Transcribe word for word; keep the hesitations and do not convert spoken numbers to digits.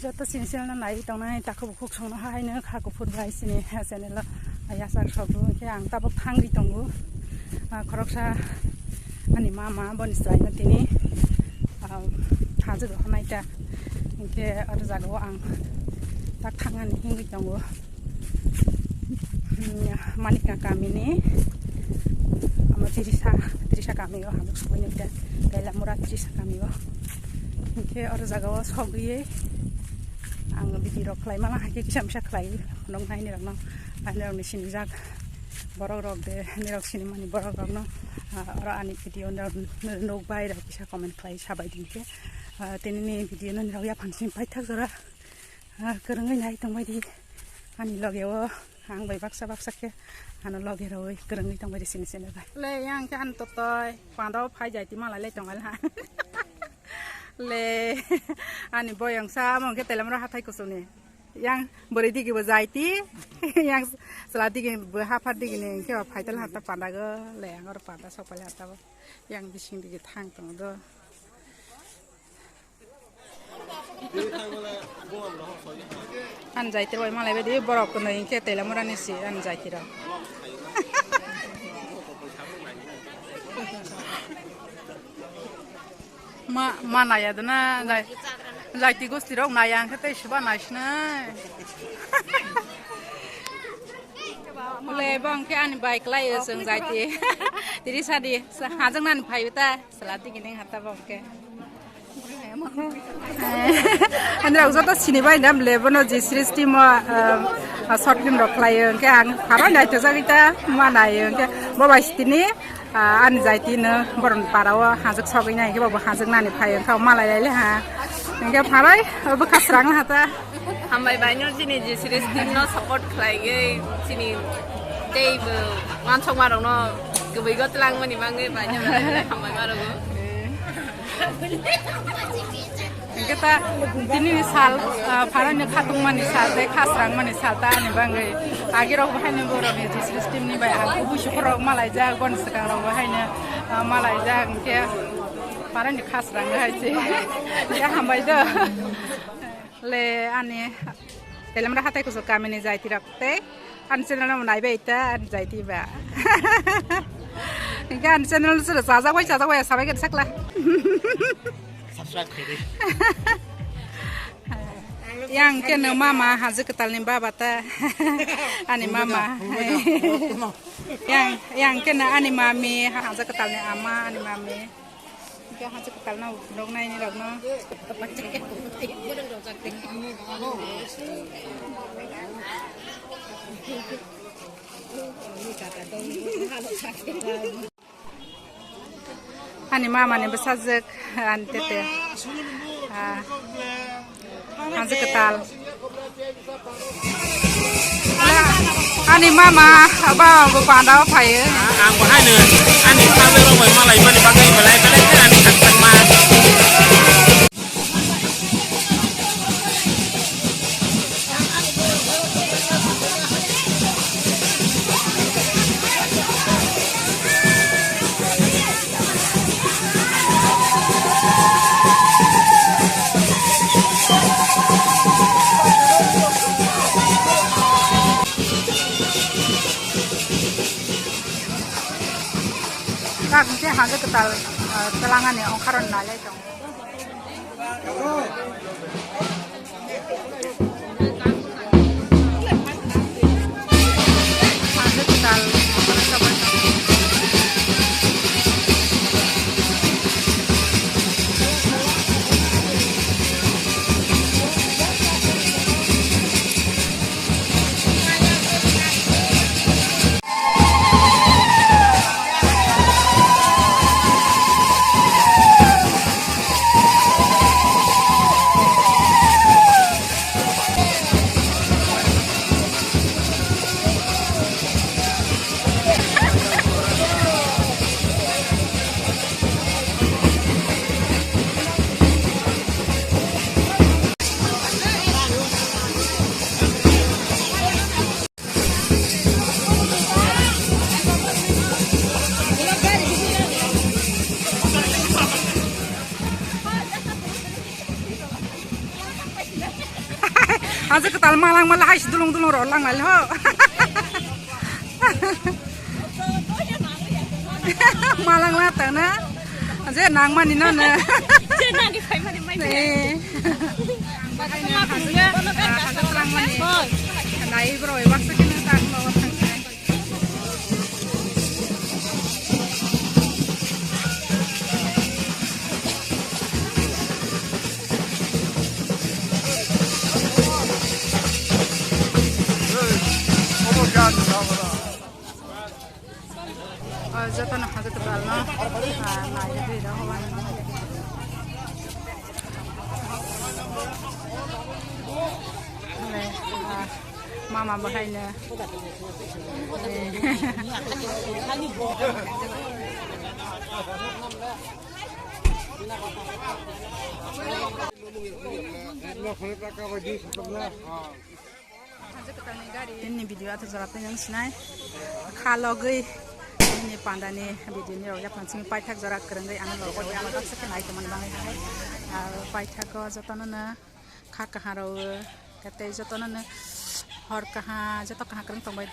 Joto chini channel no nai tongnai takhuk bukhuk songno haino kha kuphur bai chini channel o yachak sogo, hwnkhe ang tabuk thangwi tongo. Ah, khoroksa ani mama boni chwraino tini, ah, hajwk rohornai ta, hwnkhe oro jagao ang tak thangnani himwi tongo. Hmm, Manika kamini, amo Tirisa, Tirisa kamio hamjak sokoi nokta, Kailamura Tirisa kamio. Hwnkhe oro jagao sogwi ang video rok khlai mala, haikhe kisa misa khlai noknai nirokno, ani rokni sinijak borok rok de, nirok sinimani borok rokno, ah, oro ani video nokbai rok kisa comment khlai sabai dinkhe, ah, tini ni video no nirok yaphang simi paithak jora. Ah, kwrwngwi nai tongbai di. Ani loge o ang bai baksa baksa khe ano loge rwi kwrwngwi tongbai di sini sini bai. Le yang khe ani totoi panda o phai jai ti malai le tongai ha. Le ani boyong sa mo khe telemro hathai kusuni. Yang bwrwi digi bo jai ti. Yang chwla digi bo haphar digi ni khe phai tal hata panda go le ang or panda sok pai hata bo. Yang bising digi thang tong do. Ani jaiti rok bai malai bai di, borok kwnwi hinkhe Teilamura ni si ani jaiti rok. Ma, ma naya dana, jai-, jaiti gosti rok naya hinkhe tei soba naisinai. Le bong khe ani bai klai o chwng jaiti. Tiri sadi, sa hajwk nani phai ta. Sala tiki ning hata bok ke. Ani rok joto sini bai nam le bono ji sristi mo, ah, short film rok khlai o, hwnkhe ang pharo naithojakgwi ta ma nai o, hwnkhe bo bai sitini, ah, ani jaiti no boron para o hajwk sogwi nai, hwnkhe bo hajwk nani phai o, hwnkhe malai lai le ha, hwnkhe pharai bo khasrang ha ta. Hambai bai no chini je series team no support khlai ge chini tei bo wansok ma rok no kubui go tlang mani bangwi bai no hambai ma rok. Hingke ta tini ni sal, ah, pharani khatung mani sal tei khasrang mani sal ta ani bangwi agi rok bo haino borok ni je series team ni bai ang kubui sukur rok malai jak bon swkang rok bo haino, ah, malai jak hingke pharani khasrang hai se ya hambai do. Le ani Telemra hatai kuchuk kamini jaiti rok tei ani channel no naibai ta ani jaiti ba. Hingke ani channel no chajak bai chajak bai sabai khe sakla. Subscribe khaidi. Yang ke no mama haji ketal ni baba ta ani mama. Yang yang ke no ani mami haji ketal ni ama ani mami. Hingke haji kwtal no rok naini rok no. Ani mama ni bwsajwk ani tete. Ah. Haji kwtal. Ani mama aba bo panda o phaio. Ang bo haino ani sabai rok bai malai mani bagwi belai belai khe ani khakchangma. Tak hingke hajo kwtal, ah, twlangani ongkharo nalai tongo. Aja kwtal malang mala hai dulung dulung rw lang lai ho. Malang la ta na. Je nang mani na na. Je nang ni phai mani mai. Eh. Haja kwtal mani. Nai bro, baksa kena tak mau thang. O jotono haja kwtal no, ah, nai rw hoba. Mama bahai no. Ini video atau jora penyang sinai. Khalogwi ini pandani video ni rok yapang simi paithak jora kwrwngwi ano logo ano baksa khe nai tongmani bagwi hai. Ah, paithak o jotono no kha kaha rw tei jotono no hor kaha joto kaha kwrwng tongbai.